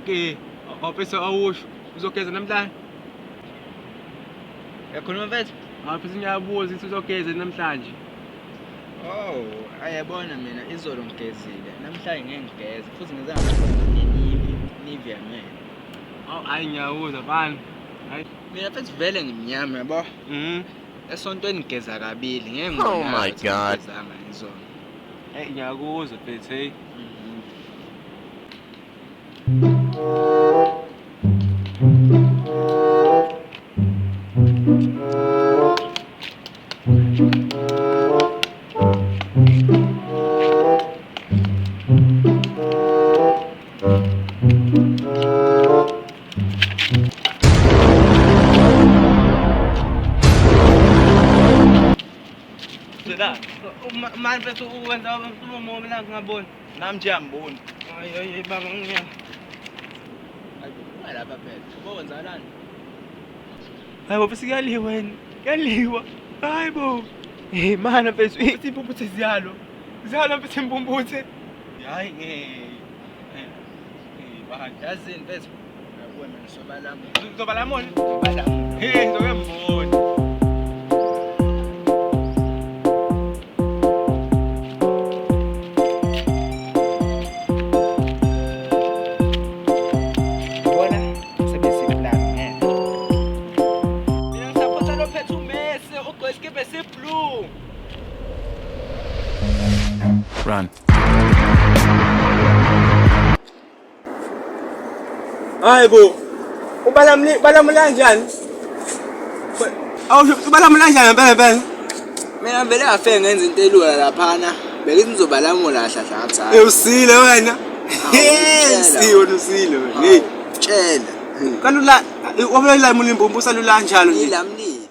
Okay, awufisa awusho uzogeza namhlanje? Uyakhuluma mfethu? Awufisa ngiyabuza ukuthi uzogeza namhlanje. Oh, ayabona mina izolo ngigezile. Namhlanje ngeke ngigeze futhi ngize ngapha Nivea man. Awu hayi ngiyawuza bani. Hayi. Mina mfethu vele ngimnyama yabo. Mhm. Esontweni ngigeza kabili ngeke Oh ngibonakale my ukuthi God. ngigezanga izolo. Hey ngiyakuzwa mfethu hey. La, Mani mfethu uwenza umlomo mina ngingaboni. nami nje angiboni. Hayi hayi baba ngiya. Hayi, ungalapha phela. Bokwenzakalani? Hayi bo mfethu kuyaliwa yini? Kuyaliwa. Hayi bo. Hey mana mfethu impumputhe ziyalo. Ziyalo mfethu impumputhe. Hayi ngeke. Eh, bani. Yazini mfethu. Uyabona mina sobalami. Uzoba lamona. Sobalami. Hey ngizobe ngibona. Bona sebesiplan ngeke. Mina ngisapotha lo phethe uMessi ugqoke isikibha esiblue. Run. Hayi bo. Ubalamuli balamula kanjani? Awusho ubalamula kanjani ngempela ngempela? Mina vele ngafike ngenza into elula laphana. Bengithi ngizobalamula kahle kahle ngathi hayi. Eh usile wena. Hey tshela. usile wena usile wena. Hey. Tshela. Kalula wabula lamula impumputhe salula kanjalo nje. Ilamlile.